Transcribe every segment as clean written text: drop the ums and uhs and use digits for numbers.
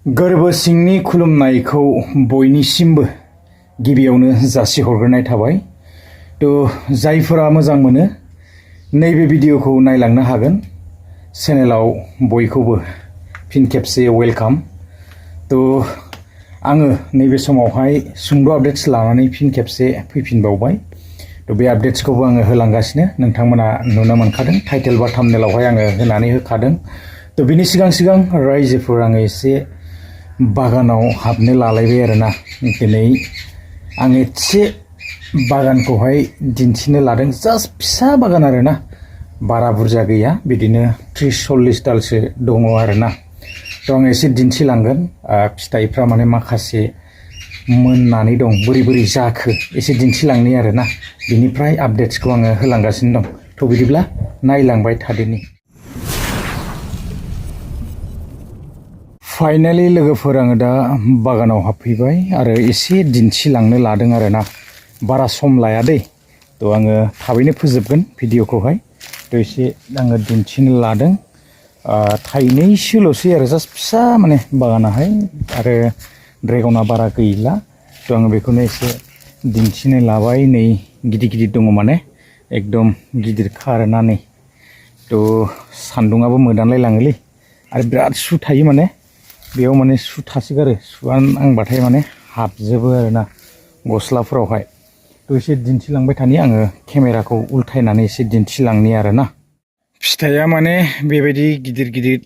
गोरबो सिंनि खुलुमनायखौ बयनिसिमबो गिबियावनो जासिहरग्रोनाय थाबाय। तो जायफोरा मोजां मोनो नैबे भिडिअखौ नायलांनो हागोन। चेनेलाव बयखौबो फिन खेबसे वेलकाम। तो आङो नैबे समावहाय सुंद' आपडेट्स लानानै फिन खेबसे फैफिनबावबाय। तो बे आपडेट्सखौबो आङो होलांगासिनो, नोंथांमोना नुनो मोनखादों, टाइटेल बा थाम्बनेलावहाय आङो होनानै होखादों। तो बिनि सिगां रायजोफोर आङो एसे बागानाव हाबनो लालायबाय आरोना। दिनै आं एसे बागानखौहाय दिन्थिनो लादों। जास्ट फिसा बागान आरोना, बारा बुरजा गैया, बिदिनो 30-40 दालसो दङ आरोना। तो आं एसे दिन्थिलांगोन। फिथाइफ्रा माने माखासे मोननानै दं, बोरै जाखो एसे दिन्थिलांनि आरोना। बिनिफ्राय आपडेट्सखौ आङो होलांगासिनो दं। तो बिदिब्ला नायलांबाय थादोनि। फाइनालि लोगोफोर, आङो दा बागानाव हाबफैबाय आरो एसे दिन्थिलांनो लादों आरोना। बारा सम लाया दै। तो आङो थाबैनो फोजोबगोन भिडिअखौहाय। तो एसे आङो दिन्थिनो लादों। थाइनैसोल'सै आरो, जास्ट फिसा माने बागानाहाय, आरो ड्रेगना बारा गैला। तो आङो बेखौनो एसे दिन्थिनो लाबाय। नै गिदिर दङ, माने एकदम गिदिरखा आरोना नै। तो सान्दुङाबो मोदानलाय लाङोलै, आरो बिराद सु थायो माने बेयाव, माने सु थासोगारो। सुआ नांबाथाय माने हाबजोबो आरोना गस्लाफोरावहाय। तो एसे दिन्थिलांबाय थानि आङो, केमेराखौ उल्थायनानै एसे दिन्थिलांनि आरोना। फिथाइया माने बेबायदि गिदिर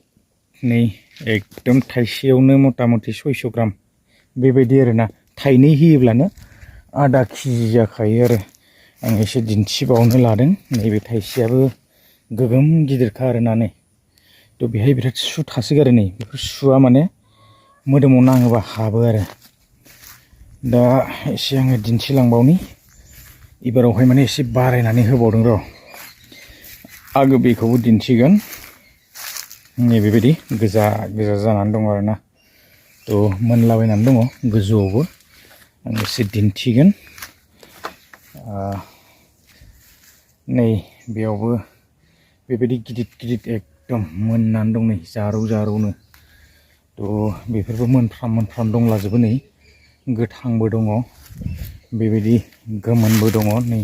नै एकदम थाइसेयावनो मथा मथि 600 ग्राम बेबायदि आरोना। थाइनै होयोब्लानो आधा केजि जाखायो आरो। आं एसे दिन्थिबावनो लादों। नैबे थाइसेयाबो गोगोम गिदिरखा आरोना नै। तो बेहाय बिराद सु थासोगारो नै, बेफोर सुआ माने मोदोमाव नाङोबा हाबो आरो। दा एसे आङो दिन्थिलांबावनि। एबारावहाय माने एसे बारायनानै होबावदों र'। आङो बेखौबो दिन्थिगोन। नैबेबायदि गोजा जानानै दङ आरोना। तो मोनलाबायनानै दङ गोजौआवबो। आं एसे दिन्थिगोन। नै बेयावबो बेबायदि गिदिर एकदम मोननानै दं नै, जारौनो। तो बेफोरबो मोनफ्राम दंलाजोबो नै। गोथांबो दङ, बेबायदि गोमोनबो दङ नै।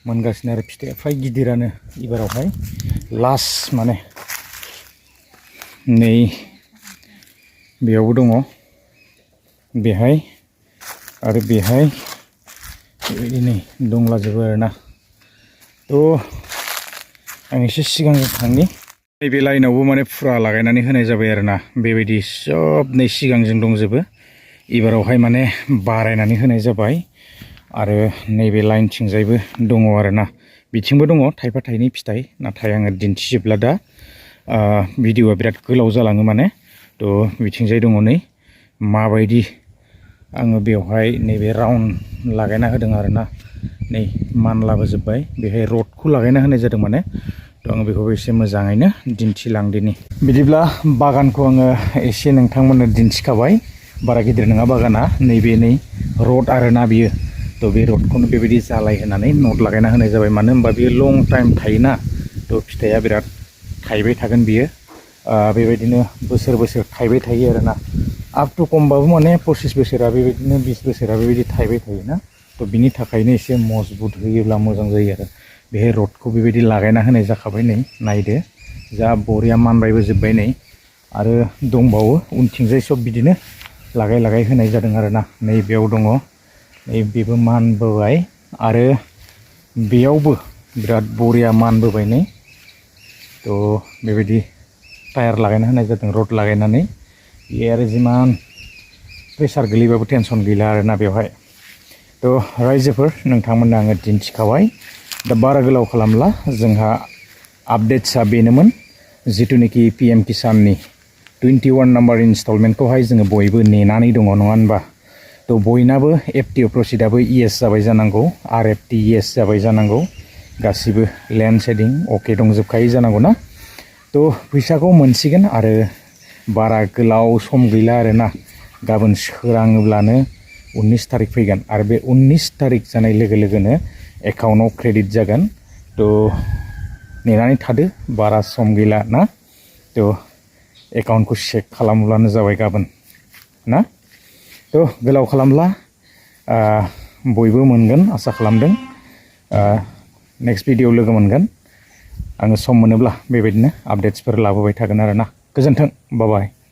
मोनगासिनो आरो फिथाइया फ्राय गिदिरानो एबारावहाय लास्ट माने। नै बेयावबो दङ, बेहाय आरो बेहाय बेबायदि नै दंलाजोबो आरोना। तो आं एसे सिगांजों थांनि। नैबे लाइनावबो माने फुरा लागायनानै होनाय जाबाय आरोना। बेबायदि सब नै सिगांजों दंजोबो। एबारावहाय माने बारायनानै होनाय जाबाय। आरो नैबे लाइनथिंजायबो दङ आरोना। बिथिंबो दङ थाइफा थाइनै फिथाइ, नाथाय आङो दिन्थिजोबला दा। भिडिअआ बिराद गोलाव जालाङो माने। तो बिथिंजाय दङ नै माबायदि आङो बेवहाय नैबे राउन्ड लागायना होदों आरोना। नै मानलाबोजोब्बाय, बेहाय रडखौ लागायना होनाय जादों माने। तो आङो बेखौबो एसे मोजाङैनो दिन्थिलांदिनि। बिदिब्ला बागानखौ आङो एसे नोंथांमोननो दिन्थिखाबाय। बारा गिदिर नङा बागाना, नैबे नै रड आरोना बियो। तो बे रडखौनो बेबायदि जालाय होनानै नट लागायना होनाय जाबाय। मानो होनबा बियो लं टाइम थायोना। तो फिथाइया बिराद थाइबाय थागोन बियो। बेबायदिनो बोसोर थाइबाय थायो आरोना। आप टु कमबाबो माने 25 बोसोरा बेबायदिनो 20 बोसोरा बेबायदि थाइबाय थायोना। तो बिनि थाखायनो एसे मजबुत होयोब्ला मोजां जायो आरो। बेहाय रडखौ बेबायदि लागायना होनाय जाखाबाय नै, नायदो जा बरिया मानबायबो जोब्बाय नै। आरो दंबावो उनथिंजाय सब बिदिनो लागाय होनाय जादों आरोना। नै बेयाव दङ, नै बेबो मानबोबाय, आरो बेयावबो बिराद बरिया मानबोबाय नै। तो बेबायदि टायार लागायना होनाय जादों, रड लागायनानै। बे आरो जिमान प्रेसार गोलैबाबो टेनसन गैला आरोना बेवहाय। तो रायजोफोर, नोंथांमोननो आङो दिन्थिखाबाय। दा बारा गोलाव खालामला, जोंहा आपडेट्सआ बेनोमोन। जिथुनिखि PM किसाननि 21 नाम्बार इनस्टलमेन्टखौहाय जोङो बयबो नेनानै दङ, नङा होनबा? तो बयनाबो FTO प्रसिडआबो येस जाबाय जानांगौ, RFT येस जाबाय जानांगौ, गासिबो लेन्ड शेडिं अके दंजोबखायो जानांगौ ना। तो फैसाखौ मोनसिगोन, आरो बारा गोलाव सम गैला आरोना। गाबोन सोराङोब्लानो 19 तारिख फैगोन, आरो बे 19 तारिख जानाय लोगोनो एकाउन्टआव क्रेडिट जागोन। तो नेनानै थादो, बारा सम गैला ना। तो एकाउन्टखौ चेक खालामब्लानो जाबाय गाबोन ना थ' गोलाव खालामला बयबो मोनगोन आसा खालामदों नेक्स्ट भिडिअ लोगो मोनगोन आङो सम मोनोब्ला बेबायदिनो आपडेट्सफोर लाबोबाय थागोन आरोना गोजोन्थों बाय बाय